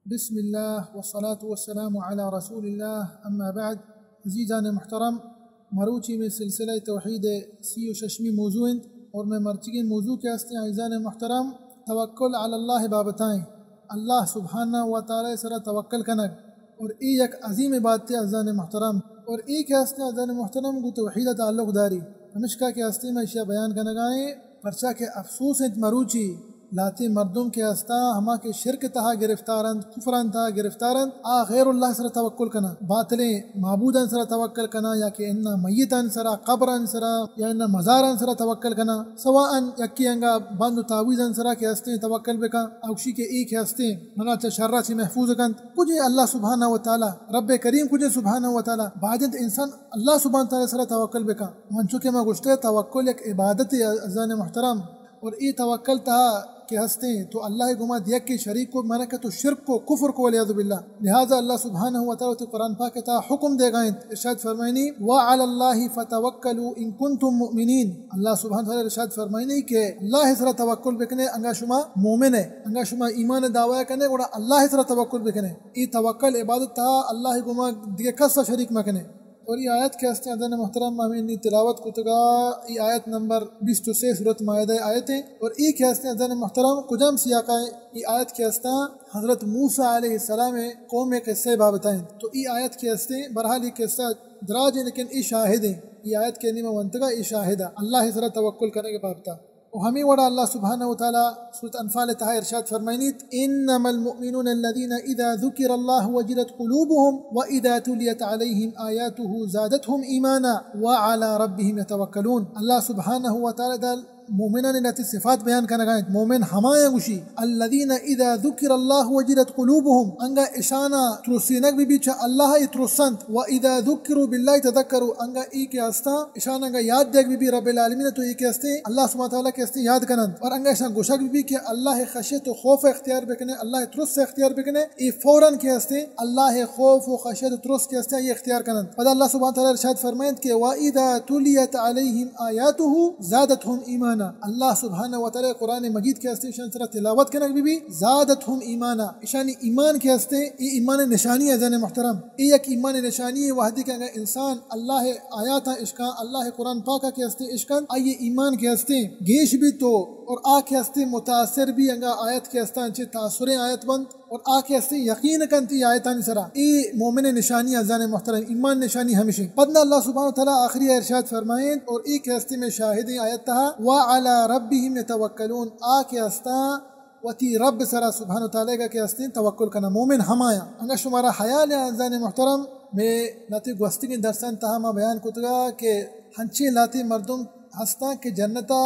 بسم اللہ والصلاة والسلام علی رسول اللہ، اما بعد۔ عزیزان محترم، مروچی میں سلسلہ توحید سی و ششمی موضوع انت اور میں مرچگیں موضوع کہ ہستیں عزیزان محترم توکل علی اللہ بابتائیں، اللہ سبحانہ و تعالی سرا توکل کنگ، اور اے یک عظیم عبادتے عزیزان محترم، اور اے کہ ہستیں عزیزان محترم گو توحید تعلق داری، ہمشکا کہ ہستیں میں اشیا بیان کنگائیں، پرچا کہ افسوس انت مروچی لہتیں مردم کہ ہستاں ہما کہ شرک تہا گرفتار انت، کفران تہا گرفتار انت، آ غیر اللہ سرا توکل کناں، باطلیں معبودان سرا توکل کناں، یا کہ انا میتان سرا، قبران سرا، یا انا مزاران سرا توکل کناں۔ سواء یکی انگا بند و تعویذان سرا کہ ہستیں توکل بکن، اوشی کہ اے کہ ہستیں منا چہ شرا چہ محفوظ کنت۔ کجیں اللہ سبحانہ و تعالی، رب کریم کجیں سبحانہ و تعالی، باید انت انسان اللہ سبحانہ و تعالی سرا توکل بکن۔ منچو کہ ما گوشتے توکل یک عبادتے عزیزان محترم، اور اے توکل تہا کہ ہستیں تو اللہ گما دیگ کے شریک کو، مانا کہ تو شرک کو، کفر کو، والعیاذ باللہ۔ لہذا اللہ سبحانہ و تعالی وتی قرآن پاک تہا حکم دیگا انت، ارشاد فرمائنی، وعلی اللہ فتوکلوا ان کنتم مؤمنین۔ اللہ سبحانہ و تعالی ارشاد فرمائنی کہ اللہ سرا توکل بکنے انگا شما مومن ہے، انگا شما ایمان دعوی کنے، گڑا اللہ سرا توکل بکنے۔ اے توکل عبادت تہا اللہ گما دیگہ کس شریک مکنے۔ اور اے آیت کہ ہستیں عزیزان محترم ہمیں نی تلاوت کتگا، اے آیت نمبر بیست و سے سورت مائدہ آیت ہیں۔ اور اے کہ ہستیں عزیزان محترم کجام سیاقہ ہیں؟ اے آیت کہ ہستاں حضرت موسیٰ علیہ السلام قوم قصہ بابتائیں۔ تو اے آیت کہ ہستیں، بہرحال اے قصہ دراج ہیں لیکن اے شاہد ہیں۔ اے آیت کہ نیمہ ونتگا اے شاہد ہے اللہ سرا توکل کرنے کے بابتا۔ و ہمیں وڑا اللہ سبحانہ و تعالی سورۃ انفال تہا ارشاد فرمائنیت، انما المؤمنون الذين اذا ذکر اللہ وجلت قلوبهم واذا تلیت علیہم آیاته زادتهم ایمانا وعلی ربهم یتوکلون۔ اللہ سبحانہ و تعالی دا مومنان لہتی صفات بیان کنگا انت۔ مومن ہمایاں گوشی، الذين اذا ذکر اللہ وجلت قلوبهم، انگا اشانا ترسینگ بی بی چہ اللہ ای ترسنت، واذا ذکروا باللہ تذکروا، انگا ای کہ ہستاں اشان انگا یاد دیگ بی بی رب العالمین تو ای کہ ہستیں اللہ سبحانہ تعالی کہ ہستیں یاد کننت، اور انگا اشان گوشگ بی بی کہ اللہ خشیت و خوف اختیار بکنے، اللہ ترس اختیار بکنے، ای فوراً کہ ہستیں اللہ خوف و خشیت و ترس کہ ہستیں ای اختیار کننت۔ پدا اللہ سبحانہ تعالی ارشاد فرمائنت کہ واذا تلیت علیہم آیاته زادتهم ایمانا۔ اللہ سبحانہ و تعالی قرآن مجید کہ ہستیں اشان سرا تلاوت کنگ بی بی، زادتهم ایمانا، اشانی ایمان کہ ہستیں، ای ایمان نشانی عزیزان محترم۔ اے یک ایمان نشانی ہے، وہدی کہ اگر انسان اللہ آیاتاں اشکان، اللہ قرآن پاکا کہ ہستیں اشکان، آئی ایمان کہ ہستیں گیش بی تو، اور آ کہ ہستیں متاثر بی، انگا آیت کہ ہستاں چہ تاثریں آیت بند، اور آ کہ ہستیں یقین کنت ای آیتانی سرا۔ اے مومن نشانی عزیزان محترم، ایمان نشانی ہمشیں۔ پدا اللہ سبحانہ و تعالی آخری ارشاد فرمائیں، اور اے کہ ہستیں میں شاہدیں آیت تہا، وعلی ربهم یتوکلون، آ کہ ہستاں وتی رب سرا سبحانہ و تعالی گا کہ ہستیں توکل کنا۔ مومن ہمایا۔ انگا شمارا حیال یا عزیزان محترم، میں لہتے گوستگیں درسان تہا ما بیان کتگا کہ ہنچیں لہتے مردم ہستاں کہ جنتا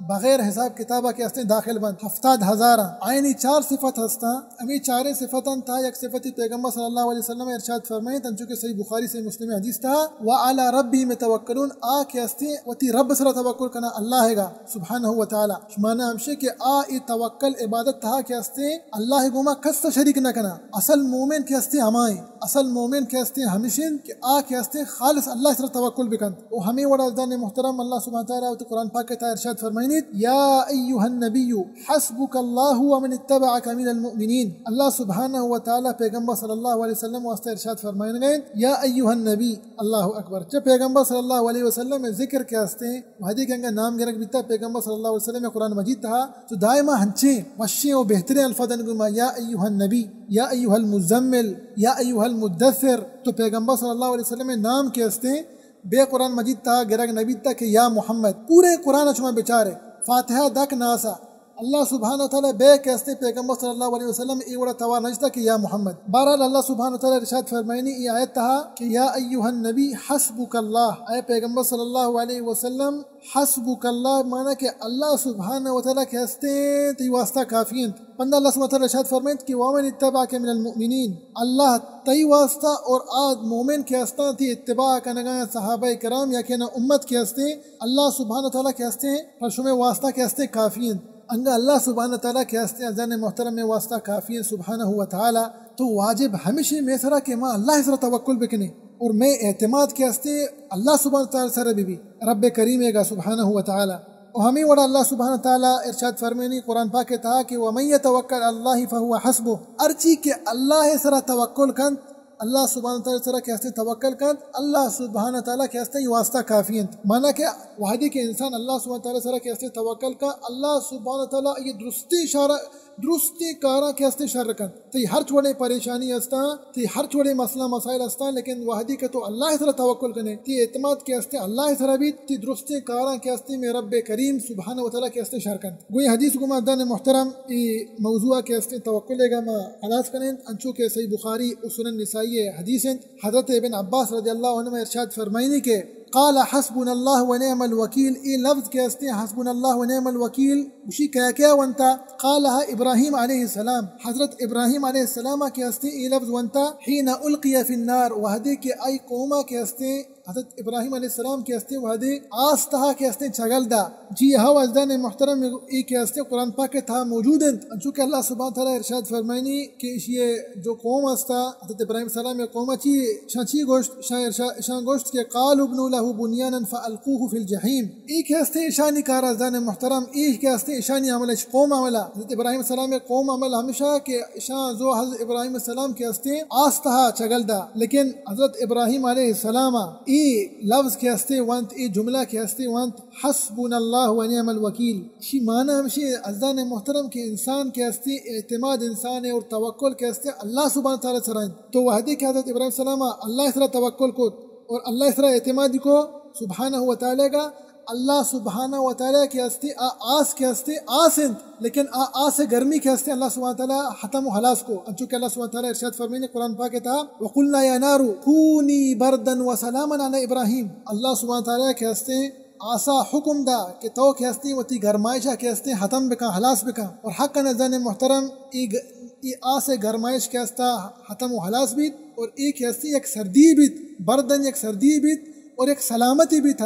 بغیر حساب کتابا کہ ہستیں داخل بنت، ہفتاد ہزاراں۔ آئینی چار صفت ہستاں، ہمیں چاریں صفتاں تہا یک صفتی پیغمبر صلی اللہ علیہ وسلم ارشاد فرمائیں، تنچو کہ صحیح بخاری صحیح مسلم حدیث تہا، وعلی ربهم یتوکلون، آ کہ ہستیں وتی رب سرا توکل کنا اللہ گا۔ سبحانہ و تعالی۔ شمانا ہمشے کہ آ اے توکل عبادت تہا کہ ہستیں اللہ گوما کس شریک نہ کنا۔ اصل مومن کہ ہستیں ہمائیں۔ اصل مومن کہ ہستیں ہمشیں کہ آ کہ ہستیں خالص اللہ سرا توکل بکنت۔ و ہمیں وڑا عزیزان محترم اللہ سبحانہ و تعالی وتی قرآن پاک تہا ارشاد فرمائنیت، یا ایھا النبی حسبک اللہ ومن اتبعک من المؤمنین۔ اللہ سبحانہ و تعالی پیغمبر صلی اللہ علیہ وسلم واسطہ ارشاد فرمائنگا انت، یا ایھا النبی، اللہ اکبر۔ چہ پیغمبر صلی اللہ علیہ وسلم ذکر کہ ہستیں وہدے کہ انگا نام گرگ بیتا پیغمبر صلی اللہ علیہ وسلم قرآن مجید تہا، تو دائما ہنچیں وشیں و بہتریں الفاظ انگو ما، یا ایھا النبی، یا ایھا المزمل، یا ایھا المدثر۔ تو پیغمبر صلی اللہ علیہ وسلم نام کہ ہستیں بے قرآن مجید تہا گرگ نبیتا کہ یا محمد۔ پورے قرآن شما بچارے، فاتحہ دک ناسا، اللہ سبحانہ و تعالی بے کہ ہستیں پیغمبر صلی اللہ علیہ وسلم اے وڑا توار نشتا کہ یا محمد۔ بہرحال اللہ سبحانہ و تعالی ارشاد فرمائنی ای آیت تہا کہ یا ایھا النبی حسبک اللہ، اے پیغمبر صلی اللہ علیہ وسلم، حسبک اللہ معنی کہ اللہ سبحانہ و تعالی کہ ہستیں تئی واسطہ کافی انت۔ پندا اللہ سبحانہ و تعالی ارشاد فرمائنت کہ ومن اتبعک من المؤمنین، اللہ تئی واسطہ اور آ مومن کہ ہستاں تئی اتباع کنگا صحابہ کرام یا کہ نا امت کہ ہستیں، اللہ سبحانہ و تعالی کہ ہستیں پر شمے واسطہ کہ ہستیں کافی انت۔ انگا اللہ سبحانہ و تعالی کہ ہستیں عزیزان محترم میں واسطہ کافی انت سبحانہ و تعالی، تو واجب ہمیشی میں سرا کہ ما اللہ سرا توکل بکنے اور میں اعتماد کہ ہستیں اللہ سبحانہ و تعالی سرا بی بی، رب کریم گا سبحانہ و تعالی۔ و ہمے وڑا اللہ سبحانہ تعالی ارشاد فرمینی قرآن پاک ءِ تہا کہ ومن یتوکل علی اللہ فہو حسبہ، ہرچی کہ اللہ ءِ سرا توکل کنت، اللہ سبحانہ تعالی ءِ سرا کہ ہستیں توکل کنت، اللہ سبحانہ تعالی کہ ہستیں واسطہ کافی انت۔ معنی کہ وہدے کہ انسان اللہ سبحانہ تعالی ءِ سرا کہ ہستیں توکل کا، اللہ سبحانہ تعالی یہ درستیں شارا، درستیں کاراں کہ ہستیں شر کنت۔ تئی ہرچ وڑیں پریشانی ہستاں، تئی ہرچ وڑیں مسئلہ مسائل ہستاں، لیکن وہدے کہ تو اللہ ءِ سرا توکل کنے، تئی اعتماد کہ ہستیں اللہ ءِ سرا بیت، تئی درستیں کاراں کہ ہستیں مئے رب کریم سبحانہ و تعالی کہ ہستیں شر کنت۔ گوں اے حدیث گوں ما عزیزان محترم اے موضوع کہ ہستیں توکل ءَ گا ما ہلاس کنیں، انچو کہ صحیح بخاری و سنن نسائی ءِ حدیث انت۔ حضرت ابن عباس رضی اللہ عنہما ارشاد فرمائنی کہ قال حسبنا اللہ و نعم الوکیل، اے لفظ کہ ہستیں حسبنا اللہ و نعم الوکیل، گوشی کیا کیا ونتا؟ قالها ابراہیم علیہ السلام، حضرت ابراہیم علیہ السلام کہ ہستیں اے لفظ ونتا، حین القی فی النار، وہدے کہ آئی قوما کہ ہستیں، حضرت ابراہیم علیہ السلام کہ ہستیں وہدے آس تہا کہ ہستیں چگل دا۔ جی ہاو عزیزان محترم، اے کہ ہستیں قرآن پاک ءِ تہا موجود انت، انچو کہ اللہ سبحانہ تعالی ارشاد فرمائنی کہ اشی جو قوم ہستا، حضرت ابراہیم السلام ءِ قوم چی، شاں چی گوشت، شاں ارشا-، شاں گوشت کہ قالوا ابنوا له بنيانا فألقوه في الجحيم۔ اے کہ ہستیں اشانی کار عزیزان محترم، اے کہ ہستیں اشانی عمل، اش قوم عمل، حضرت ابراہیم السلام ءِ قوم عمل ہمیشہ کہ اشاں زو حضرت ابراہیم السلام کہ ہستیں آس تہا چگل دا، لیکن حضرت ابراہیم علیہ السلام اے لفظ کہ ہستیں ونت، اے جملہ کہ ہستیں ونت، حسبنا اللہ و نعم الوکیل۔ شی معنی ہمشی عزیزان محترم کہ انسان کہ ہستیں اعتماد انسان ءِ اور توکل کہ ہستیں اللہ سبحانہ تعالی ءِ سرا انت۔ تو وہدے کہ حضرت ابراہیم السلام اللہ ءِ سرا توکل کو اور اللہ ءِ سرا اعتماد کو سبحانہ و تعالی ءَ گا، اللہ سبحانہ و تعالی کہ ہستیں آ آس کہ ہستیں آس انت، لیکن آ آس ءِ گرمی کہ ہستیں اللہ سبحانہ و تعالی ختم و ہلاس کو۔ انچو کہ اللہ سبحانہ و تعالی ارشاد فرمائنی قرآن پاک ءِ تہا، وقلنا یا نار کونی بردا و سلاما علی ابراہیم۔ اللہ سبحانہ و تعالی کہ ہستیں آسا حکم دا کہ تو کہ ہستیں وتی گرمائشا کہ ہستیں ختم بکن، ہلاس بکن۔ اور حقاً عزیزان محترم، اے گ-، اے آس ءِ گرمائش کہ ہستا ختم و ہلاس بیت اور اے کہ ہستیں یک سردی بیت، بردن یک سردی بیت اور یک سلامتی بیت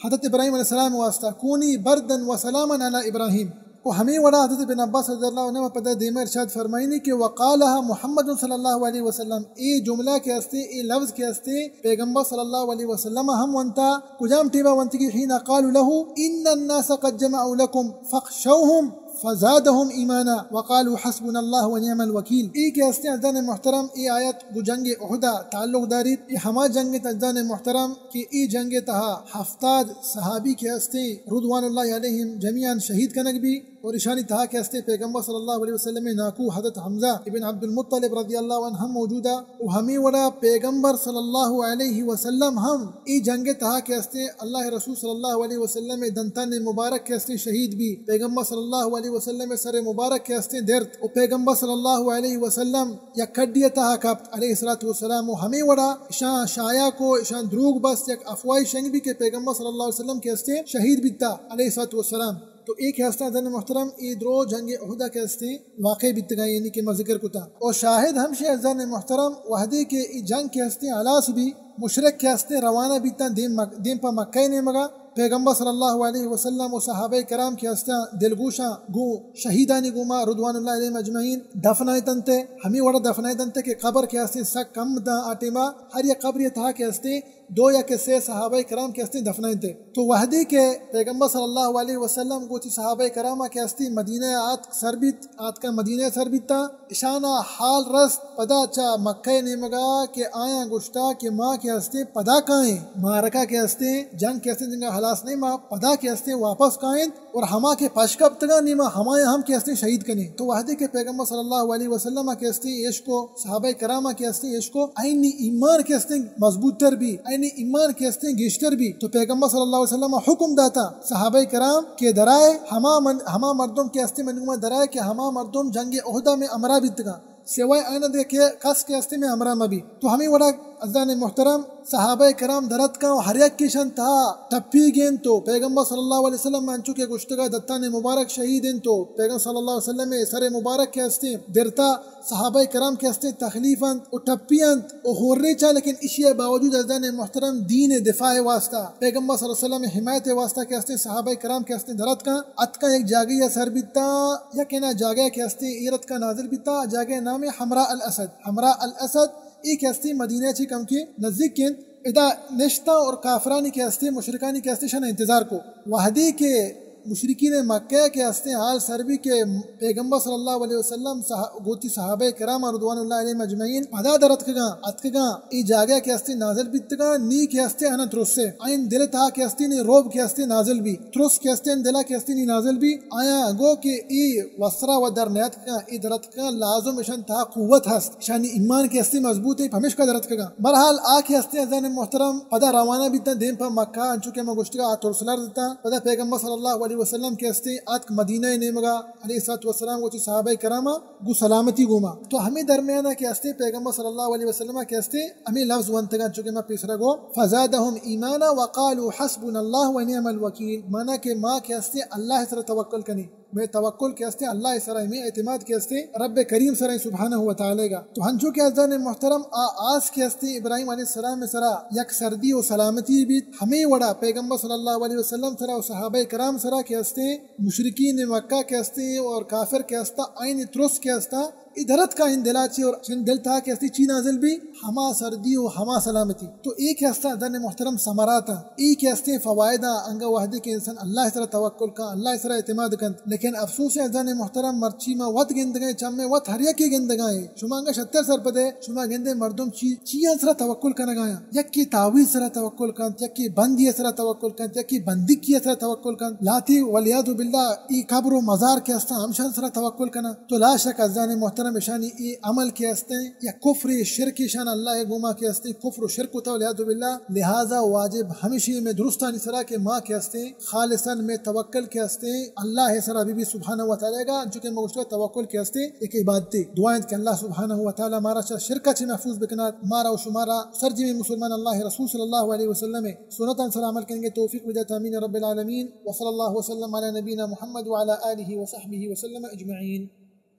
حضرت ابراہیم علیہ السلام ءِ واسطہ۔ کونی بردا و سلاما علی ابراہیم۔ و ہمے وڑا حضرت ابن عباس رضی اللہ عنہ پدا دیما ارشاد فرمائنی کہ وقالها محمد صلی اللہ علیہ وسلم، اے جملہ کہ ہستیں، اے لفظ کہ ہستیں، پیغمبر صلی اللہ علیہ وسلم ہم ونتا۔ کجام ٹیما ونتگی؟ حين قالوا له إن الناس قد جمعوا لكم فاخشوهم فزادهم إيمانا وقالوا حسبنا الله ونعم الوكيل۔ اے کہ ہستیں عزیزان محترم، اے آیت گو جنگ احدا تعلق داریت۔ اے ہما جنگ انت عزیزان محترم کہ اے جنگ تہا ہفتاد صحابی کہ ہستیں رضوان اللہ علیہم جمیعاً شہید کنگ بی۔ اور اشانی تہا کہ ہستیں پیغمبر صلی اللہ علیہ وسلم ءِ ناکو حضرت حمزہ ابن عبد المطلب رضی اللہ عنہ ہم موجود ءَ۔ و ہمے وڑا پیغمبر صلی اللہ علیہ وسلم ہم اے جنگ ءِ تہا کہ ہستیں اللہ ءِ رسول صلی اللہ علیہ وسلم ءِ دنتان مبارک کہ ہستیں شہید بی۔ پیغمبر صلی اللہ علیہ وسلم ءِ سر مبارک کہ ہستیں درت و پیغمبر صلی اللہ علیہ وسلم یک کڈی ءِ تہا کپت علیہ الصلوۃ والسلام۔ و ہمے وڑا اشاں شایع کو، اشاں دروگ بست، یک افواہی شنگ بی کہ پیغمبر صلی اللہ علیہ وسلم کہ ہستیں شہید بیتا علیہ الصلوۃ والسلام۔ تو اے کہ ہستاں عزیزان محترم، اے درو جنگ احد ءَ کہ ہستیں واقع بیتگاں، یعنی کہ ما ذکر کتا۔ اور شاہد ہمشی عزیزان محترم، وہدے کہ اے جنگ کہ ہستیں ہلاس بی، مشرک کہ ہستیں روانہ بیتاں دیم مک-، دیم پہ مکہ نیمگا۔ پیغمبر صلی اللہ علیہ وسلم و صحابہ کرام کہ ہستاں دلگوشاں گوں شہیدانی گوما رضوان اللہ علیہم اجمعین دفنائتنتے، ہمیں وڑا دفنائتنتے کہ قبر کہ ہستیں سک کم داں آ ٹیما، ہر یک قبر تہا کہ ہستیں دو یا کہ سے صحابہ کرام کہ ہستیں دفنائنتے۔ تو وہدے کہ پیغمبر صلی اللہ علیہ وسلم گوتی صحابہ کرام کہ ہستیں مدینہ آتک سر بیت، آتکا مدینہ سر بیتا، اشانا حال رست پدا چا مکہ نیمگا کہ آیاں گوشتا کہ ما کہ ہستیں پدا کائیں، مارکا کہ ہستیں، جنگ کہ ہستیں، جنگا ہلاس نہیں، ما پدا کہ ہستیں واپس کائیں۔ اور ہما کہ پش کپتگاں، نی ما ہمایاں ہم کہ ہستیں شہید کنیں۔ تو وہدے کہ پیغمبر صلی اللہ علیہ وسلم کہ ہستیں ایش کو، صحابہ کرام کہ ہستیں ایش کو، آئینی ایمان کہ ہستیں مضبوط تر بی، آئینی ایمان کہ ہستیں گیشتر بی۔ تو پیغمبر صلی اللہ علیہ وسلم حکم داتا صحابہ کرام کہ درائے ہما من-، ہما مردم کہ ہستیں من گوما درائے کہ ہما مردم جنگ احد میں ہمراہ بیتگاں۔ سوائے آئینا دگہ کہ کس کہ ہستیں میں ہمراہ مبی۔ تو ہمیں وڑا عزیزان محترم، صحابہ کرام درتکاں و ہر یک کشن تہا ٹپی گین۔ تو پیغمبر صلی اللہ علیہ وسلم انچو کہ گوشتگا دتان مبارک شہید انت، تو پیغمبر صلی اللہ علیہ وسلم سر مبارک کہ ہستیں درتا، صحابہ کرام کہ ہستیں تخلیف انت و ٹپی انت و ہورے چا، لیکن اشی باوجود عزیزان محترم دین دفاع واسطہ، پیغمبر صلی اللہ علیہ وسلم حمایت واسطہ کہ ہستیں صحابہ کرام کہ ہستیں درتکاں، اتکاں یک جاگہ سر بیتا، یکینا جاگہ کہ ہستیں ایرتکاں نازل بیتا، جاگہ نام حمراء الاسد۔ حمراء الاسد اے کہ ہستیں مدینہ چی کم کے نزدیک انت۔ ادا نشتا اور کافرانی کہ ہستیں، مشرکانی کہ ہستیں، شان انتظار کو۔ وہدے کہ مشرکین مکہ کہ ہستیں حال سر بی کہ پیغمبر صلی اللہ علیہ وسلم صح-، گوتی صحابہ کرام رضوان اللہ علیہم اجمعین پدا در اتکگاں، اتکگاں، اے جاگہ کہ ہستیں نازل بیتگاں، نی کہ ہستیں آناں ترسے، آئین دل تہا کہ ہستیں نی روب کہ ہستیں نازل بی، ترس کہ ہستیں دلا کہ ہستیں نی نازل بی، آیاں گو کہ اے وسرا و در نیاتکگاں، اے در اتکگاں، لازم اشان تہا قوت ہست، اشانی ایمان کہ ہستیں مضبوط ایں، پمیشکا در اتکگاں۔ بہرحال آ کہ ہستیں عزیزان محترم پدا روانہ بیتاں دیم پہ مکہ، انچو کہ ما گوشتگا آ ترس لرزتاں، پدا پیغمبر صلی اللہ علیہ وسلم کہ ہستیں آتک مدینہ نیمگا، علیہ الصلوۃ والسلام گوتی صحابہ کراما گو سلامتی گوما۔ تو ہمیں درمیانا کہ ہستیں پیغمبر صلی اللہ علیہ وسلم کہ ہستیں ہمیں لفظ ونتگاں، چونکہ ما پیسرا گو، فزادهم ایمانا وقالوا حسبنا اللہ ونعم الوکیل، مانا کہ ما کہ ہستیں اللہ سر توکل کنیں، میں توکل کہ ہستیں اللہ سر، ہمیں اعتماد کہ ہستیں رب کریم سر سبحانہ و تعالی گا۔ تو ہنچو کہ عزیزان محترم آ آس کہ ہستیں ابراہیم علیہ السلام سرا یک سردی و سلامتی بیت، ہمیں وڑا پیغمبر صلی اللہ علیہ وسلم سرا و صحابہ کرام سرا کہ ہستیں مشرکین مکہ کہ ہستیں اور کافر کہ ہستا، آئین ترس کہ ہستا، اے در اتکا ان دلا چی اور چن دل تہا کہ ہستی چی نازل بی، ہما سردی و ہما سلامتی۔ تو اے کہ ہستا عزیزان محترم ثمرات، اے کہ ہستیں فوائد، انگا وہدے کہ انسان اللہ سرا توکل کن، اللہ سرا اعتماد کنت۔ لیکن افسوس عزیزان محترم مرچی ما وت گندگیں، چمے وت ہر یکے گندگائیں۔ شما انگا شتر سرپدے، شما گندے مردم چی، چیاں سرا توکل کنگایاں۔ یکی تعویذ سرا توکل کنت، یکی بندی سرا توکل کنت، یکی بندکی سرا توکل کنت، لاتی والعیاذ باللہ ای قبر و مزار کہ ہستاں ہمشان سرا توکل کناں۔ تو لا شک عزیزان محترم اشانی ای عمل کہ ہستیں یا کفر شرک اشان اللہ گوما کہ ہستیں کفر و شرک ہوتا والعیاذ باللہ۔ لہذا واجب ہمشی میں درستانی سرا کہ ما کہ ہستیں خالصاً میں توکل کہ ہستیں اللہ سرا بی بی سبحانہ و تعالی گا، انچو کہ ما گوشتہ توکل کہ ہستیں ایک عبادتے۔ دعا انت کہ اللہ سبحانہ و تعالی مارا چا شرکا چی محفوظ بکنات، مارا و شمارا سرجمی مسلمان اللہ رسول صلی اللہ علیہ وسلم سنتاں سرا عمل کنگے توفیق بدات، آمین رب العالمین۔ وصلی اللہ وسلم علی نبینا محمد وعلی آلہ وصحبہ وسلم اجمعین۔